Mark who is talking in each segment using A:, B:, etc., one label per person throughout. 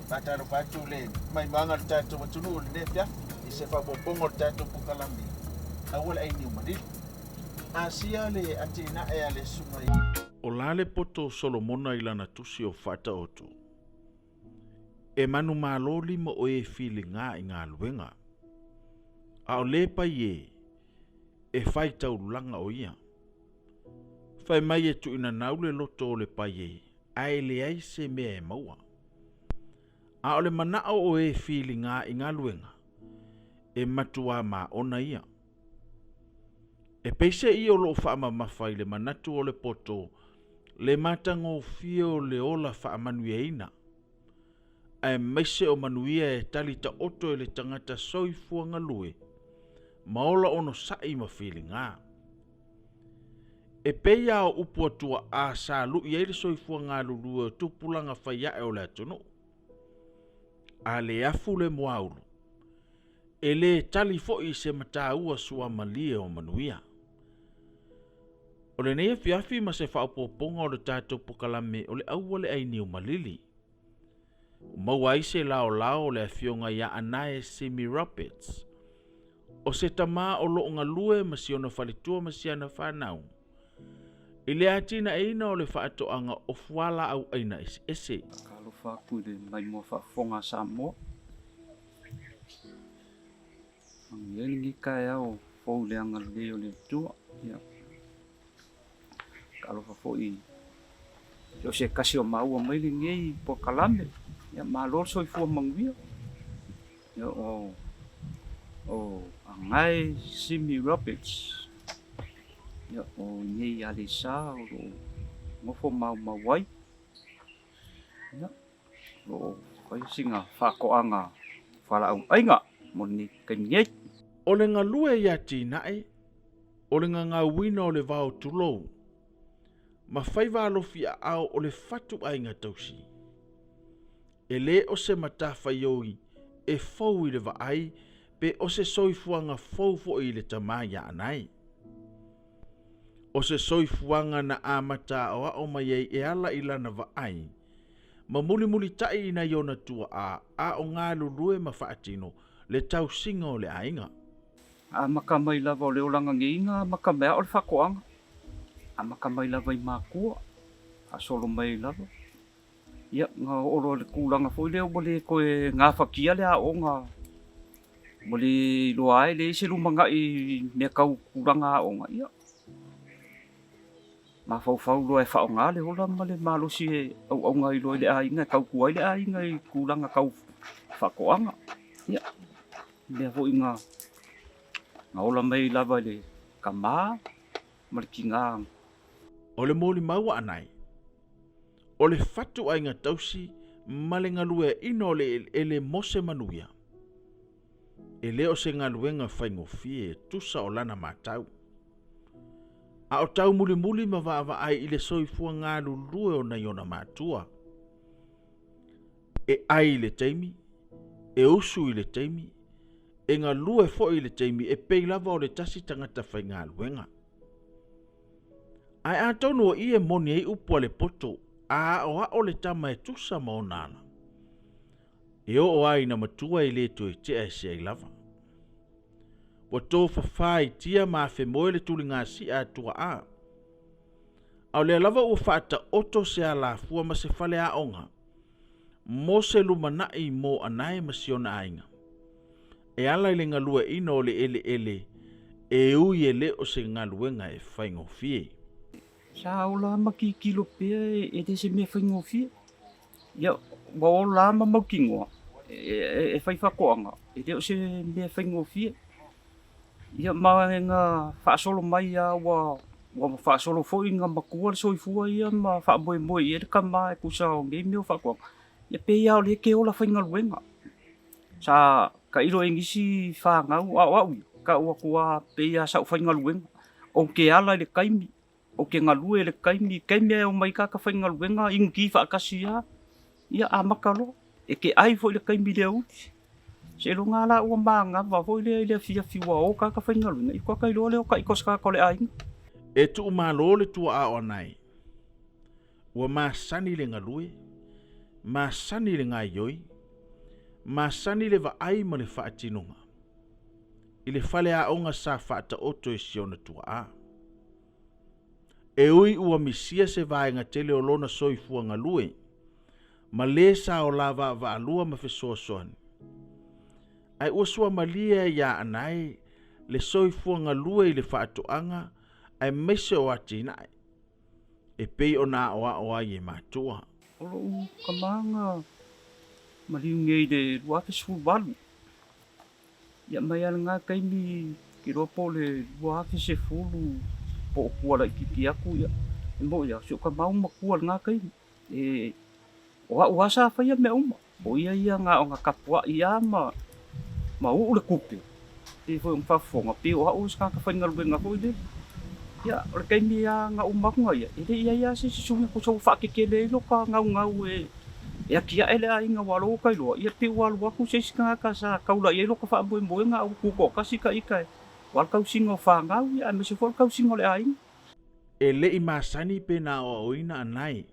A: Faatalofa atu le maimaga o le tatou atunuu i lenei afiafi i se faaopoopoga o le tatou polokalame Aua le Ai Niu Malili. Asia le atinae a le susuga i.
B: O la le poto o Solomona i lana tusi o Faataoto, E manumalo lima o e filiga i galuega, a o le pai e, e fai taulaga o ia. Fai mai e tuuinanau le loto o le pai e, ae leai se mea e maua. A o le manao o e filiga i galuega, e matuā maona ia. E peiseai o loo faamamafa i le manatu o le poto le matagofie o le ola faamanuiaina, aemaise o manuia e tali taoto e le tagata soifua galue ma ola onosai ma filiga. E pei a o upu a tuaa sa lui ai le soifua galulue o tupulaga fai ae o le atunuu. A le afu le muaulu, e le tali foi i se mataua suamalie o manuia. O lenei afiafi ma se faaopoopoga o le tatou pokalame o le aua le ai niu malili. Ua maua ai se laolao o le afioga ia Anae Simi Roberts, o se tama o loo galue ma si ona faletua ma si ana fanau i le atinaeina o le faatoaga o fualaau aina eseese.
C: Talofa atu i le maimoa faafofoga a Samoa. Manuia ai lenei taeao fou i le agalelei o le Atua. Ia, talofa foi i so o se tasi o maua mai lenei polokalame. Ia, malo le soifua manuia. Ia, o, o Agae Simi Roberts. Ia, o nei Aleisa o lo o nofo maumau ai. Ia, o lo o fai sina faatoaga fualaau aiga mo lenei taimi nei.
B: O le galue i atinae, o le gagauina o le vao tulou, ma faiva alofi aao o le fatu aiga tausi. E le o se matafaioi e fou i le vaai pe o se soifuaga fou foi i le tama ia Anae. O se soifuaga na amata aoao mai ai e ala i lana vaai ma mulimulitai i nai ona tuaa a o galulue ma faatino le tausiga o le aiga.
C: Amata mai lava o le olaga nei na amata mai a o le faatoaga. Amata mai lava i matua, faasolo mai ai lava. Ia, na oo loa i le tulaga foi lea ua le toe gafatia le aoga, ua le iloa ai, leai se lumanai i mea tau tulaga aoga, ia, mafaufau loa e faaaoga le ola ma le malosi e auauna ai loa i le aiga, e tautua ai le aiga i tulaga tau faatoaga. Ia, mea foi na ola mai lava i le tama ma le tina.
B: O le molimau a Anae, o le fatuaiga tausi ma le galueaina o le eleele mo se manuia, e le o se galuega faigofie e tusa o lana matau. A o taumulimuli ma vaavaai i le soifua galulue o nai ona matua, e ai i le taimi, e usu i le taimi, e galue foi i le taimi e pei lava o le tasi tagata faigaluega. Ae atonu o i e moni ai upu a le poto a aoao le tama e tusa ma ona ala, e oo lava ina matua e le toe tea ese ai lava. Ua tofafa i tia ma afemoe le tuligasia a tuaa, a o lea lava ua faataoto se alafua ma se faleaoga mo se lumanai mo Anae ma si ona aiga. E ala i le galueaina o le eleele e ui e le o se galuega e faigofie.
C: Sa ola ma tilotilo pea e le se mea faigofie. Ia, ua ola ma mautinoa e fai faatoaga, e le o se mea faigofie. Ia ma na faasolo mai lava ua ua faasolo foi na matua le soifua ia ma faamoemoe i ai le tama e tusa o nei mea o faatoaga. Ia pei lava o lea e te ola faigaluega. Sa tailo i ai nisi fanau a o au ia, tau atu lava pei lava sa ou faigaluega. Ou te ala i le taimi, ou te galue i le taimi, taimi lava e omai ai tagata faigaluega, inuti faatasi lava, ia amata loa. E te ai foi i le taimi i le aoauli. Seiloga lava la ua manava foi lea i le afiafi ua o tagata faigaluega, ia faatoa iloa lea o taito se tagata o le aiga.
B: E tuumalo le tuaa o Anae. Ua masani le galue, masani le gaoioi. Masani le vaai ma le faatinoga i le faleaoga sa faataoto e si ona tuaa. E ui ua misia se vaega tele o lona soifua galue ma lē sa olā vaavaalua ma fesoasoani, ae ua suamalie ai iā Anae le soifua galue i le faatoaga aemaise o atinae e pei ona aoao ai e matua.
C: O lou tama na maliu nei i le 2018, ia mai lava lena taimi ke iloa po o le 2010 po o tua laitiiti atu, ia e moni lava, si ou tama ua matua i lena taimi. E o au lava sa faia mea uma, o ia ia na ona tapuai lava ma ma uu le tupe, pei foi ona faafofoga, pei o au se tagata faigaluega foi lele. Ia, o le taimi lava na uma atu na ia, e le i i ai lava se isi suiga tusa ua faakekele ai lota naunau e e atiae le aiga aua o lea ua ta iloa, ia pei ua alu atu se isi tagata sa taula i ai lota faamoemoega a ua tutoatasi ta ita aua le tausiga o fanau, ia aemaise foi o le tausiga o le aiga.
B: E le i masani pe na aoaoina Anae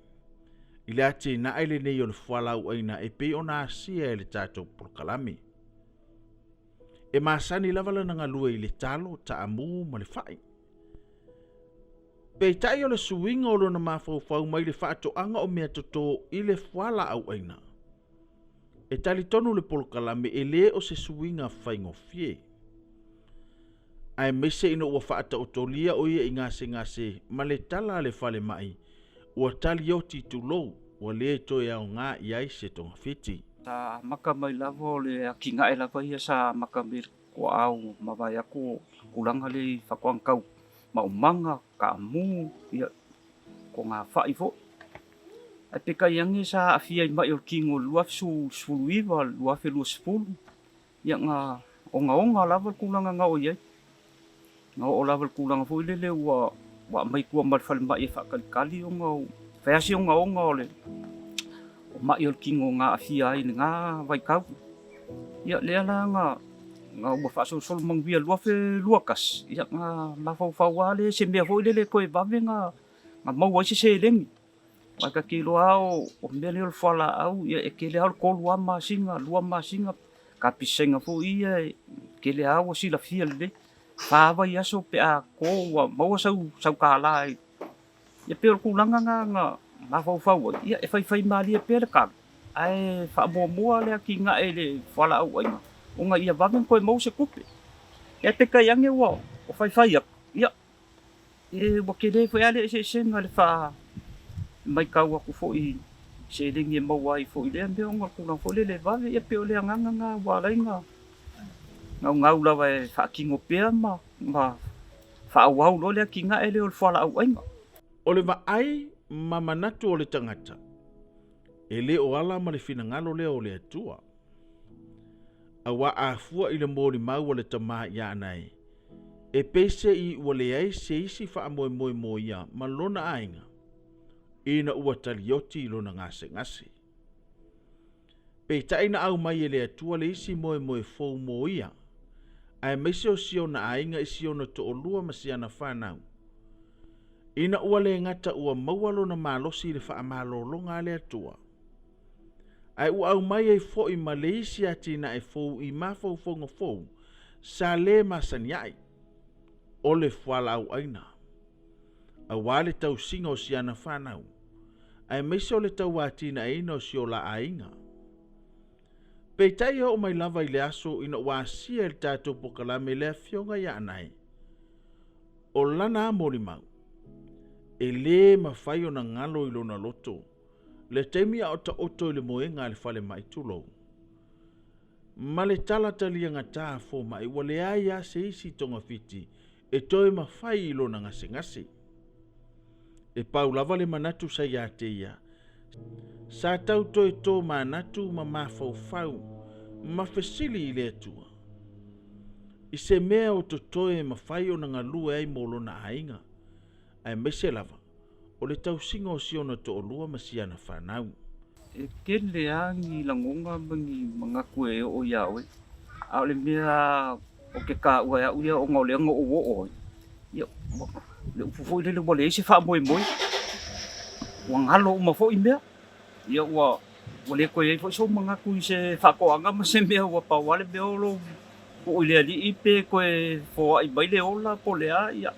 B: i le atinae lenei o le fualaauaina e pei ona asia e le tatou polokalame. E masani lava lana galue i le talo, taamu ma le fai. Peitai o le suiga o lona mafaufau mai le faatoaga o mea toto i le fualaauaina. E talitonu le polokalame e lē o se suiga faigofie. Aemaise ina ua faataotolia o ia i gasegase ma le tala a le falemai ua talioti tulou ua lē toe aogā i ai se togafiti.
C: Sa amata mai lava o le atinae lava ia sa amata mai le tuaau mavae atu o tulaga lea i faatoaga tau maumaga, taamu, ia togafai foi. Ae peitai ane sa aafia i mai o le tino i le 2019, 2020, ia na ogaoga lava le tulaga na oo i ai. Na oo lava i le tulaga foi lele ua ua aumai i tua ma le falemai e faatalitali ona fai lava si ogaoga o le o mai o le tino na aafia ai i lena vaitau. Ia lea la na na ua faasolosolo manuia i le 2021, ia na mafaufau lava lea i se mea foi lele e toe vave na na maua ai se seleni. Aua ta te iloa lava o mea nei o le fualaau, ia e tele lava o le tolu lava masina, lua masina, kapisaina foi ia e tele lava ua silafia lelei. Fa vaiaso pe a to ua maua sau sau kālā i ia pei o le tulaga lena na mafaufau ai, ia e faifai malie pea le talo, ae faamuamua le atinae i le fualaau aina ona ia vave ona toe maua se tupe. Ia peitai ane ua faifai atu, ia E ua tele foi lava le eseesega i le faa matau atu foi i seleni e maua ai foi i lea mea ona o le tulaga foi lele e vave, ia pei o le agaga lena ua ala ai ona naunau lava e faatino pea ma ma faaauau loa le atinae lea o le fualaau aina.
B: O le vaai ma manatu o le tagata, e le o ala ma le finagalo lea o le Atua. Auā a fua i le molimau a le tama iā Anae, e peiseʻi ua leai se isi faamoemoe mo ia ma lona aiga, ina ua talioti i lona gasegase. Peitai na aumai e le Atua le isi moemoe fou mo ia, aemaise o si ona aiga i si ona toʻolua ma si ana fanau. Ina ua le gata ua maua lona malosi i le faamalologa a le Atua, ae ua aumai ai foi ma le isi atinae fou i mafaufauga fou sa lē masani ai, o le fualaauaina, auā le tausiga o si ana fanau, aemaise o le tauatinaeina o si o la aiga. Peitai e oo mai lava i le aso ina ua asia e le tatou pokalame le afioga ia Anae, o lana a molimau, e lē mafai ona galo i lona loto le taimi a o taoto i le moega a le falemai tulou. Ma le tala taliagatā a fomai ua leai lava se isi togafiti e toe mafai i lona gasegase. E pau lava le manatu sa iā te ia, sa tau toe tō manatu ma mafaufau ma fesili i le Atua i se mea o totoe e mafai ona galue ai mo lona aiga, aemaise lava o le tausiga o si ona toʻolua ma si ana fanau.
C: E tele lava ni lagona ma ni manatu e oo iā oe, a o le mea ou te taua e au ia ona o lea na ou oo ai, ia, le upu foi lele ua leai se faamoemoe, ua galo uma foi mea, ia ua Ua le toe i ai foi sou manatu i se faatoaga ma se mea ua pau lava le mea o lou poo i le alii pe toe foai mai le ola po o le a, ia.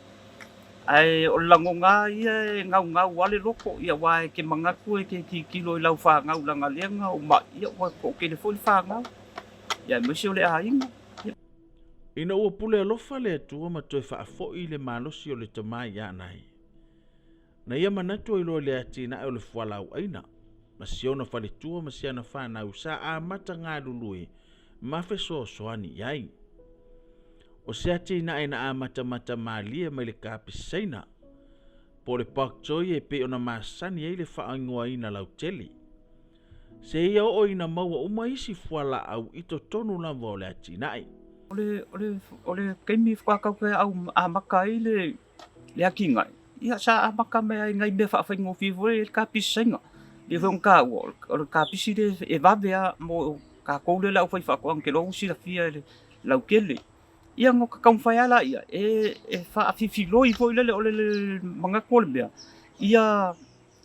C: Ae o le lagona lava ia e naunau lava le loto, ia aua e te manatu e te tilotilo i lau fanau leaga lea na ou mai, ia ua toatele foi le fanau, ia aemaise o le aiga. Ia.
B: Ina ua pule alofa le Atua ma toe faafoi le malosi o le tama i Anae, na ia manatu ai loa i le atinae o le fualaauaina, ma si ona faletua ma si ana fanau sa amata galulue ma fesoasoani i ai. O se atinae na amatamata malie mai le kapisaina, po o le pak choi e pei ona masani ai le faaigoaina lautele. Seia oo ina maua uma isi fualaau i totonu lava o le atinae.
C: O le, o le, o le taimi faatoa tatou toe au amata ai le, le atinae, ia sa amata mai ai nai mea faafaigofie foi lea i le kapisi saina. Lea foi ona taua, o le kapisi lea e vave lava mo tatou lea le aufaifaatoaga, ou te iloa ua silafia e le lautele. Ia ona taumafai lava laia e faafifiloi foi lele, o le manatu o le mea, ia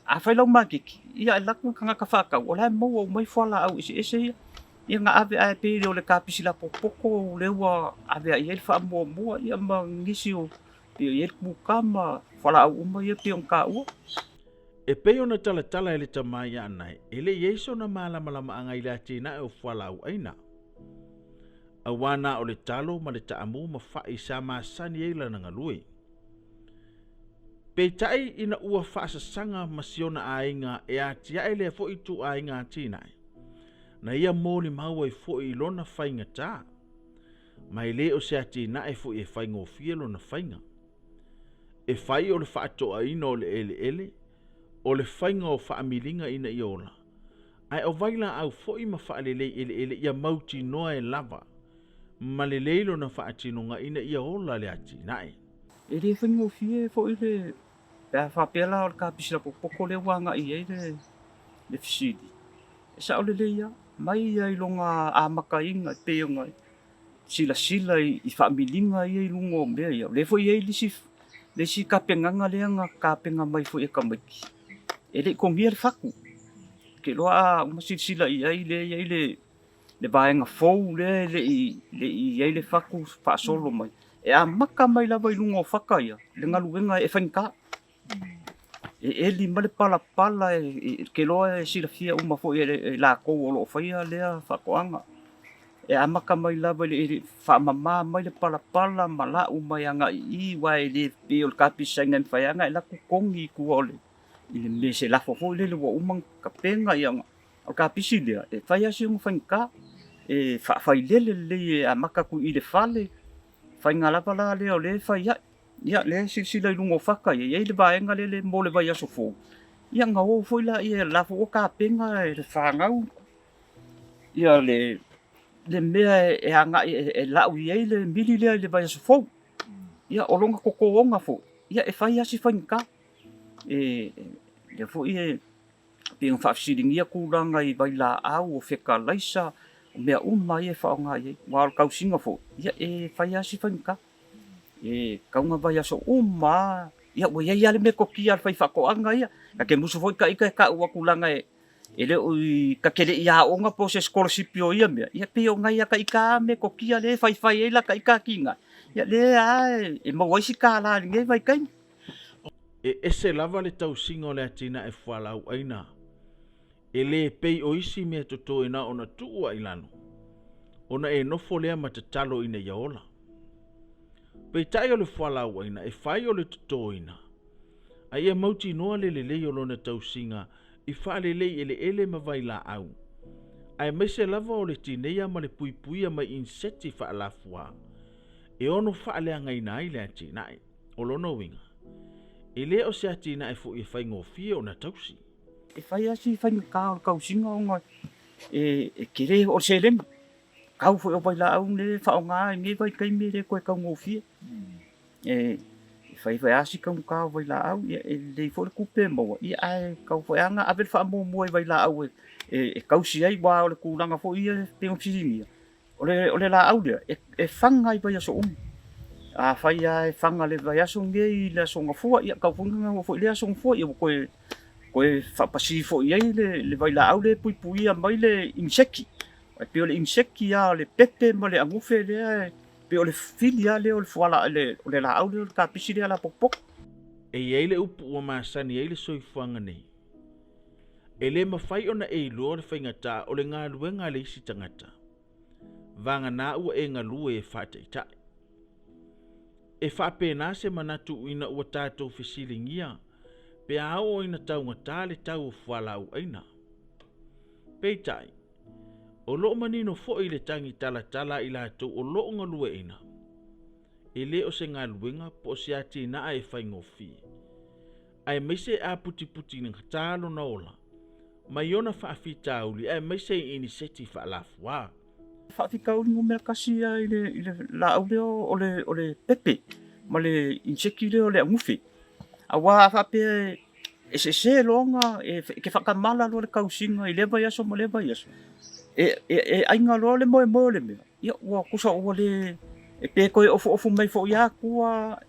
C: a fai lau maketi, ia e alu atu le tagata faatau, o la e maua uma ai fualaau eseese ia. Ia na ave ae pei o le kapisi lapopopo lea ua ave i ai le faamuamua, ia ma nisi o pei o i ai le kukama ma fualaau uma ia pei ona taua.
B: E pei ona talatala e le tama i Anae, e le i ai sona malamalamaaga i le atinae o fualaauaina. Auā na o le talo ma le taamu ma fa'i sa masani ai lana galue. Peitai ina ua faasasaga ma si ona aiga e atiae lea foi ituaiga atinae, na ia molimau ai foi i lona faigatā, ma e le o se atinae foi e faigofie lona faiga. E fai o le faatoaina o le eleele, o le faiga o faamiliga ina ia ola, ae o vailaau foi ma faalelei eleele ia mautinoa e lava ma lelei lona faatinoga ina ia ola le atinae.
C: E le faigofie foi le, pe a faapea la o le kapisi lapopopo lea ua agai i ai le, le fesili, e sao lelei lava, mai ia i lona amataina e pei ona silasila i faamiliga ia i luga o mea ia. O lea foi e i ai le isi, le isi tapenaga lea na tapena mai foi e tamaiti, e le i togia le fatu. Ou te iloa a uma silasila i ai lea e i ai le, le vaega fou lea e le i, le i i ai le fatu faasolo mai. E amata mai lava i luga o fata ia le galuega e faigata. E eli mai le palapala, e te iloa e silafia uma foi e latou o lo o faia lea faatoaga. E amata mai lava i le faamama mai le palapala ma lau mai agai i i, aua e le pei o le kapisaina e mafai lava ona e alu atu togi i tua o le i le mea se lafo foi lele ua uma ona tapena. Ia o le kapisi lea e fai lava si ona faigata, e faafailele lelei e amata atu i le fale, faiga lava la lea o lea e fai ai. Ia, lea e silasila i luga o fata ia, e i ai le vaega lele mo le vaiaso fou. Ia, ona o foi lea, la foi ua tapena e le fanau ia le, le mea e agai e lau i ai le mili lea i le vaiaso fou. Ia, o lona totoona foi, ia e fai lava si faigata. E, lea foi e pei ona faafesiligia tulaga i vailaau, o fetalaisa, o mea uma ia e faaaoga i ai. Aua o le tausiga foi, ia e fai lava si faigata. E tatau ona vaiaso uma lava, ia ua i ai lava le metotia a le faifaatoaga ia. Ta te musu foi ita e tau atu leaga e le o i, ta te le i aoga po o se sikolasipi o ia mea, ia pei o nai ata ita lava metotia lea e faifai ai lata ita atinae, ia lea lava e maua ai si $1 i lenei vaitaimi.
B: E ese lava le tausiga o le atinae fualaauaina e le pei o isi mea toto e na ona tuu a i lalo, ona e nofo lea ma tatalo ina ia ola. Peitai o le fualaauaina e fai o le totoina, a ia mautinoa le lelei o lona tausiga i faalelei eleele ma vailaau, aemaise lava o le tineia ma le puipuia mai inseti faalafuā e ono faaleagaina ai le atinae. O lona uiga, e le o se atinae foi e faigofie ona tausi.
C: E fai lava si faigata o le tausiga ona e tele o le seleni. Tau foi o vailaau nei e faaaoga i lenei vaitaimi e le toe taugofie. E fai foi lava si taugata o vailaau, ia e lelei foi le tupe e maua, ia ae tatau foi lava ona ave le faamuamua i vailaau e tausi ai, aua o le tulaga foi ia e pei ona fesiligia, o le laau lea e faga i vaiaso uma. Afai lava e faga i le vaiaso lenei i le Aso Gafua, ia tatau foi ona oo foi i lea Aso Gafua, ia ua toe Toe faapasi foi i ai le vailaau lea e puipuia mai le iniseki. E pei o le iniseki lava o le pepe ma le agufe lea, e pei o le fili lava lea o le fuala, o le laau lea o le kapisi lea lapopopo.
B: E i ai le upu ua masani ai le soifuaga nei, E le mafai ona e iloa le faigata o le galuega a le isi tagata, vagana ua e galue e faataitai. E faapena se manatu ina ua tatou fesiligia pe a oo ina taugata le tau o fualaau aina. Peitai, o lo o manino foi le tagi talatala a i latou o lo o galueaina, e le o se galuega po o se atinae e faigofie, aemaise e aputiputigata lona ola mai ona faafitauli aemaise i iniseti faalafuā.
C: Faafitauli numera tasi ia i le laau lea o le pepe ma le iniseki lea o le agufe. Aua a faapea e sese loa ona e te faatamala loa le tausiga i lea vaiaso ma lea vaiaso, e aiga loa le moemoe o le mea, ia ua tusa ua le, pe toe ofuofu mai foi lava tua,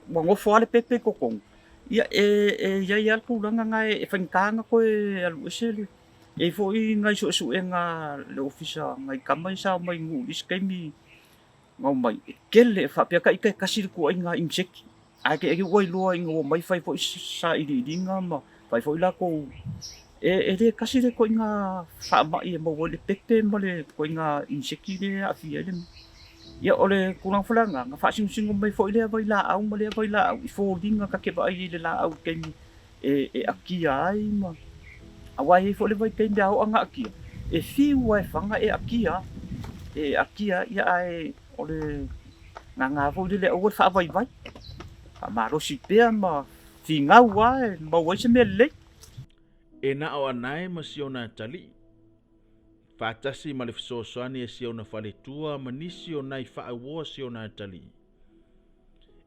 C: ua nofo lava le pepe i totonu, ia e i ai lava le tulaga lena e faigata ona toe alu ese le. E i ai foi nai suesuega a le ofisa, nai tama ia sa omai i nuu i le isi taimi na omai, e tele, faapea ita e tasi le ituaiga iniseki, ae te i ua iloa ina ua omai fai foi sailiiliga ma fai foi latou, e le tasi le ituaiga faamai e maua ai le pepe ma le ituaiga iniseki lea e aafia ai le mea. Ia o le tulaga foi la lena, na faasinosino mai foi lea vailaau ma lea vailaau i foliga ta te vaai ai i le laau i le taimi e akia ai ma aua e i ai foi le vaitaimi a oo ana akia, e fiu lava e faga e akia, e akia ia ae o le gaga foi lele aua le faavaivai, faamalosi pea ma finau lava e maua ai se mea lelei.
B: E na o Anae ma si ona atalii, faatasi ma le fesoasoani a si ona faletua ma nisi o nai faauoa si ona atalii.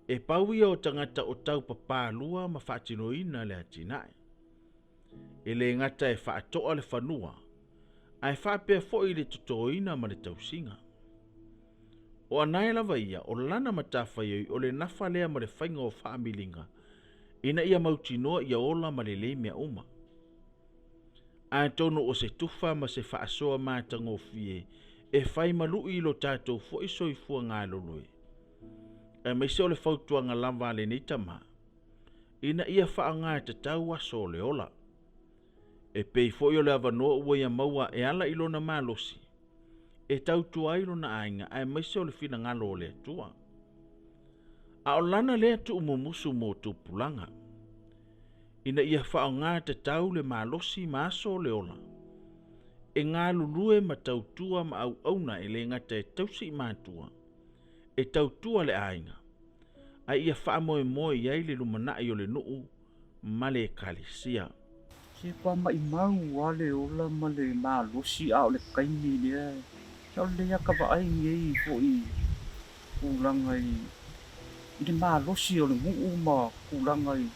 B: E pau ia o tagata o tau papalua ma faatinoina le atinae. E le gata e faatoa le fanua, ae faapea foi le totoina ma le tausiga. O Anae lava ia, o lana matafaioi o le nafa lea ma le faiga o faamiliga ina ia mautinoa ia ola ma lelei mea uma. Atonu o se tufa ma se faasoa matagofie e fai ma lui i lo tatou foi soifua galulue, aemaise o le fautuaga lava a lenei tama, ina ia faaaoga tatau aso o le ola. E pei foi o le avanoa ua ia maua e ala i lona malosi, e tautua ai lona aiga aemaise o le finagalo o le Atua. A o lana lea tuumumusu mo tupulaga, ina ia faaaoga tatau le malosi ma aso o le ola, e galulue ma tautua ma auauna e le gata e tausi i matua, e tautua le aiga, a ia faamoemoe i ai le lumanai o le nuu ma le Ekalesia.
C: Se kua maʻimau lava le ola ma le malosi a o le taimi lea sa o lelei lava ka vaai nei foi i tulaga i le malosi o le nuu ma tulaga i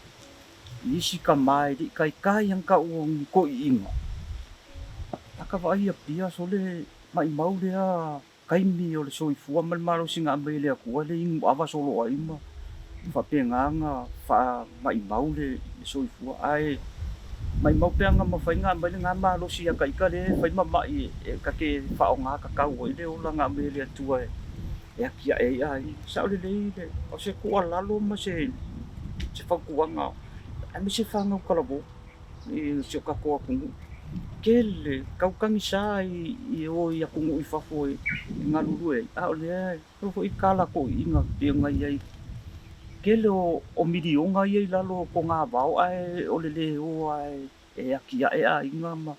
C: isi tama e le i taitai ana taua ni toʻiʻiga. A ka vaai Apia sole maʻimau lea taimi o le soifua ma le malosi na aumai e le Atua le inu ava solo ai ma faapena ona faamaimau le soifua. Ae maimau pe ana mafai ona aumai lena malosi ia ta ita lea e fai ma mai e ta te faaaoga tatau ai le ola na aumai e le Atua e atiae ai aiga. Sao lelei le, o se tuualalo ma se fautuaga aemaise fanau talavou i si o tatou atunuu. Tele tau tagisa i o i atunuu i fafo e galulue ai, a o lea e oo foi tala toeaiina pei ona i ai. Tele o miliona ia i lalo o togavao ae o le le o lava e atiae aiga ma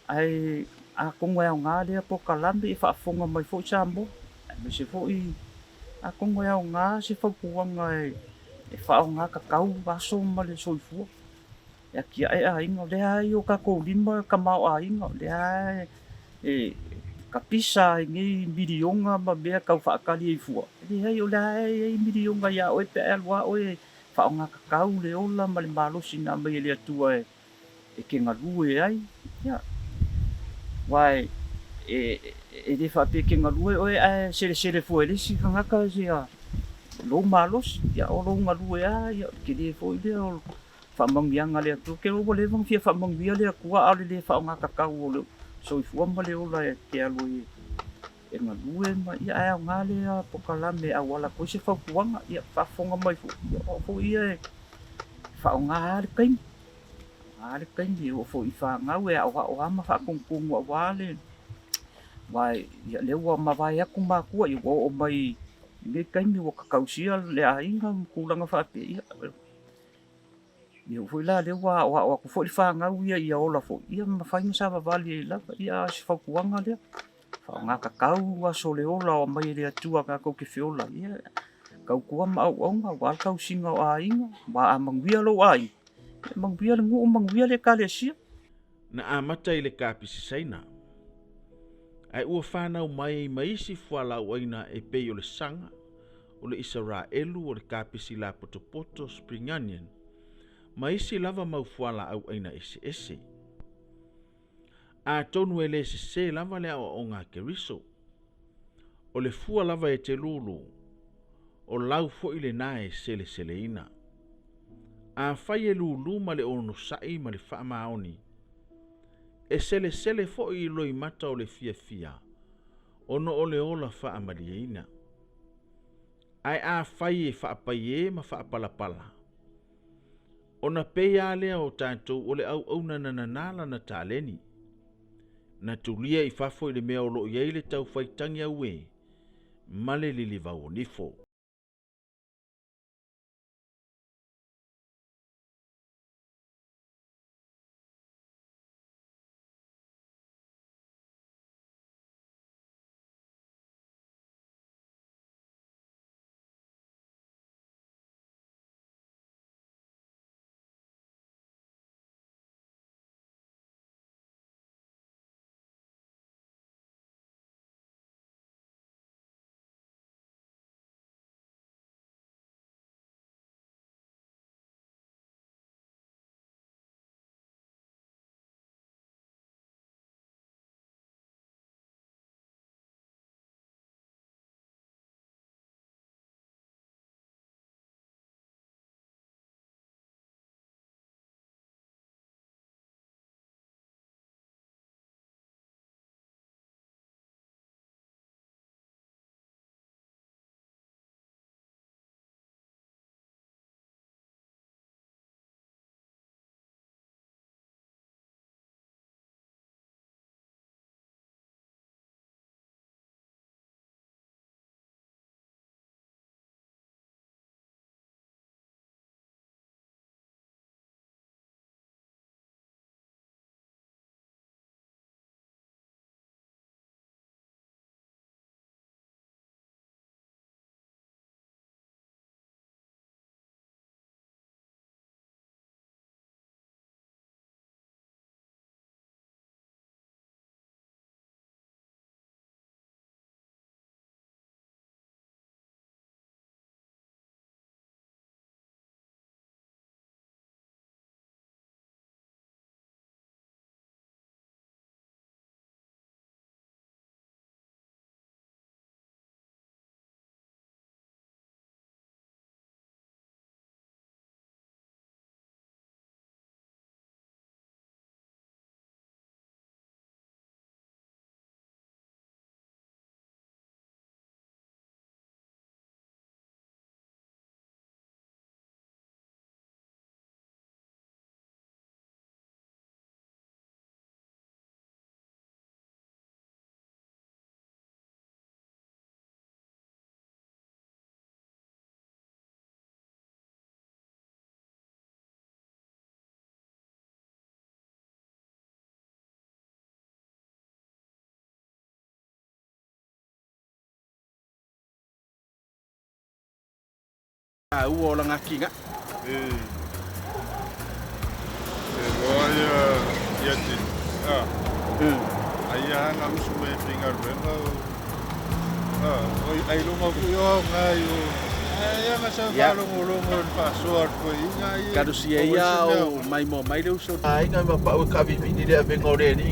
C: ae atonu e aoga lea polokalame e faafofoga mai foi Samoa aemaise foi atonu e aoga se fautuaga e faaaoga tatau aso ma le soifua. E atiae aiga, o lea lava e i o tatou lima tamaoaiga, o lea lava e tapisa ai nei miliona ma mea tau faatali ai fua. E leai, o lea lava e i ai miliona ia oe pe a e alu lava oe e faaaoga tatau le ola ma le malosi na aumai e le Atua e te galue ai. Ia, aua e le faapea e te galue oe ae selesele fua e le isi tagata ia lou malosi, ia o lou galue lava, ia o le tele foi lea o Faamanuiaga a le Atua. Ou te iloa ua leva ona fia faamanuia le Atua a o le le faaaogatatau o le soifua ma le ola e te alu ai e galue ma ia ae aoga lea polokalame e auala atu ai se fautuaga. Ia faafofoga mai foi, ia o au foi ia e faaaoga lava le taimi, faaaoga le taimi e oo foi i fanau e aoao lava ma faatonutonu aua le aua ia lea ua mavae atu matua ia ua oo mai i lenei taimi ua tatausia le aiga ma tulaga faapea, ia Ia oo foi la lea ua aoao atu foi le fanau ia ia ola foi, ia mafai ona savavali ai lava. Ia a o se fautuaga lea, faaaoga tatau aso o le ola o aumai e le Atua tatou te feola ai. Ia tautua ma auauna aua le tausiga o aiga, aua a manuia lou aiga, ia manuia le nuu, manuia le Ekalesia.
B: Na amata i le kapisi Saina, ae ua fanau mai ai ma isi fualaauaina e pei o le saga, o le Isaraelu, o le kapisi lapotopoto, spring onion, ma isi lava mau fualaauaina eseese. Atonu e le sesē lava le aoaoga a Keriso. O le fua lava e te lūlū, o lau foi lenā e seleseleina. Afai e lūlū ma le onosai ma le faamaoni, e selesele foi i loimata o le fiafia ona o le ola faamalieina. Ae afai e faapaiē ma faapalapala, ona pei lava lea o tatou o le auauna na nanā lana taleni, na tulia i fafo i le mea o lo o i ai le taufaitagi auē ma le lilivau o nifo.
A: Ua o langa kinga.
D: E e loa ia ia ti a ai a nga usu me pinga ruenga a oi ai longa ku yo nga yo ai nga sa fa longo longo le fa so ar ko inga i
A: Karusia ia o mai mo mai le uso. Ai nga ma pa o ka vi ni le venga o le ni.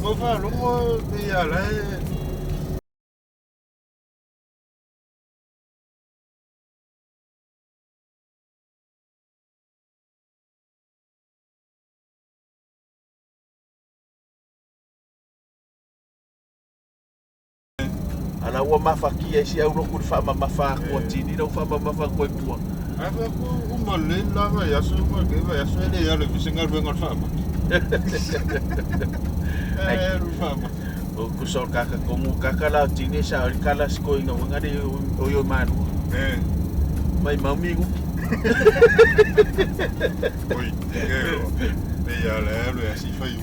D: Mo fa longo pe ala
A: Ala ua mafakia i si aulotu i le faamamafa atu a tini lau faamamafa atu ai tua.
D: Ae fai atu uma lelei le la vaiaso ma lenei vaiaso e le alu ai foi se galuega o le faamata. E alu i le faamata.
A: O tusa o le kaka tonu kaka la o tini e sao ai le kala sikoina uiga le o i Malua. Maimau minuti.
D: Oi, ke loa. Le ia le alu e asi faiu.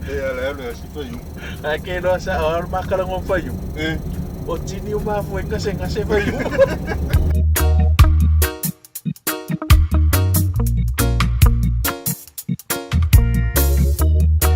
D: Le ia le alu e asi faiu.
A: Ae ke loa sao ai le makalaga o faiu. O tini o mafua ai gasegase faiu.